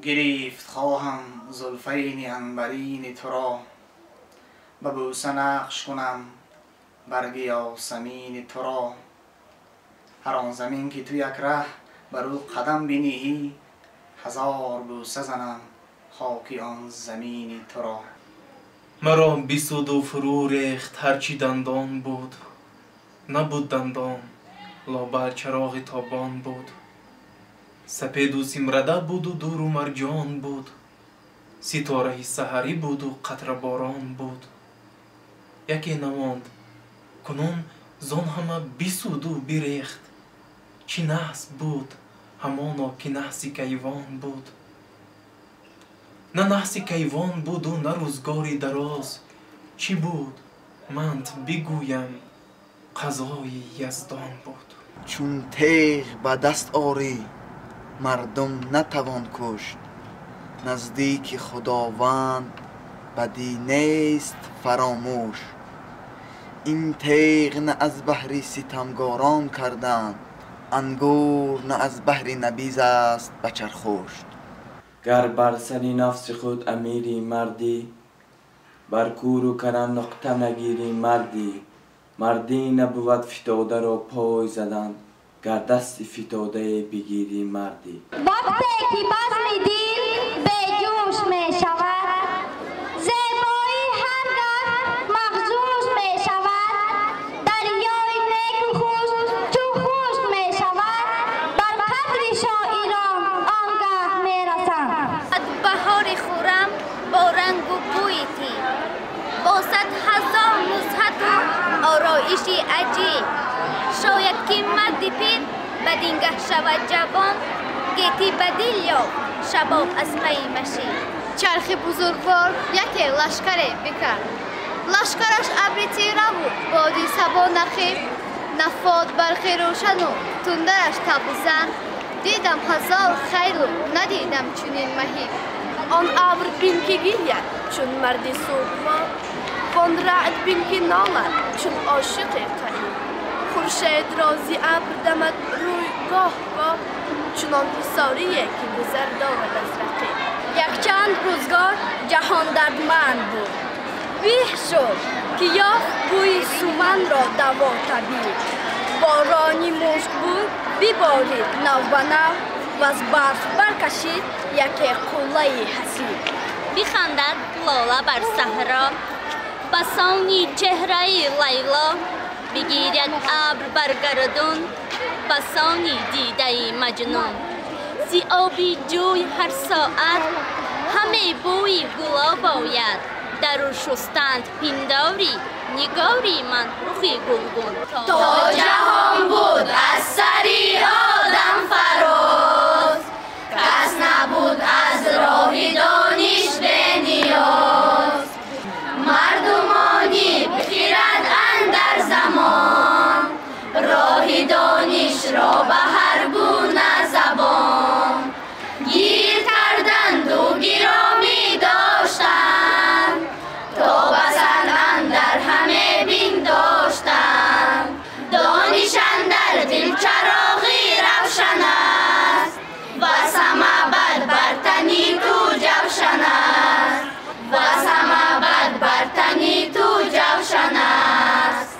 گرفت خواهم زلفین عنبرین تو را، به بوسه نقش کنم برگ یاسمین تو را. هر آن زمین که تو یک ره بر او قدم بنهی، هزار بوسه زنم خاک آن زمین تو را. مرا بسود و فرو ریخت هرچی دندان بود، نبود دندان لابر چراغ تابان بود. سپید و سیمرده بود و دور و مرجان بود، ستاره سحری بود و قطره باران بود. یکی نماند کنون زان همه بسود و بریخت، چی نحس بود همانا که نحس کیوان بود. نه نحس کیوان بود و نه روزگاری دراز، چی بود منت بگویم قضای یزدان بود. چون تیغ به دست آری مردم نتوان کشت، نزدیک خداوند بدی نیست فراموش. این تیغ نه از بهر ستمگاران کردند، انگور نه از بهر نبیذ است به چرخشت. گر بر سر نفس خود امیری مردی، بر کور و کرم نقطه نگیری مردی. مردی نبود فتاده را پای زدن، گر دست فتاده بگیری مردی. وقتی که بزم دل به جوش می شود، زیبایی هرگاه مخدوش می شود. دریای نیک و خوش چون خشک می شود، بر قدر شاعران آنگاه می رسند. بهار خورم با رنگ و بوی تیر، با صد هزار نزهت و آرایش عجیب. شاید که مرد پیر بدینگه شود جوان، گیتی بدل یافت شباب از پی مشیب. چرخ بزرگوار یکی لشکر بکرد، لشکرش ابر تیره و بادی صبا نخیب. نفاد برخی روشن و تندرش تبزن، دیدم هزار خیل و ندیدم چنین مهیب. آن ابر بین که گیرید چون مردی سوگوار، وان رعد بین که نالد چون عاشق قریب. خورشید رازی ابر دمد روی گاه گاه، چنان حصاریه که گذر دارد از رقیب. یکچند روزگار جهان دردمند بود، ویح شد که یافت بوی سومن را دوا طبیب. بارانی مشک بود ببارید نو به نو، وز برف برکشید یکی قله حسیب. بخندد لاله بر صحرا بسانی چهره لیلا، بگیرد ابر بر گردون بسانی دیده مجنون. ز آبی جوی هر ساعت همه بوی گلاب آید، در او شستند پنداری نگاری من رخ گلگون. تا جهان بود از سری آدم فراز، کس نبود از راه دانش به نیاز. مردمانی بخیرد اندر زمان، راه دانش را به هر گونه زبان. گیر کردند و گرامی داشتند، تا بسند اندر همه بین داشتند. دانش اندر دل چراغی روشن است، و سمه بد بر تنی تو جوشن است، و سمه بد بر تنی تو جوشن است.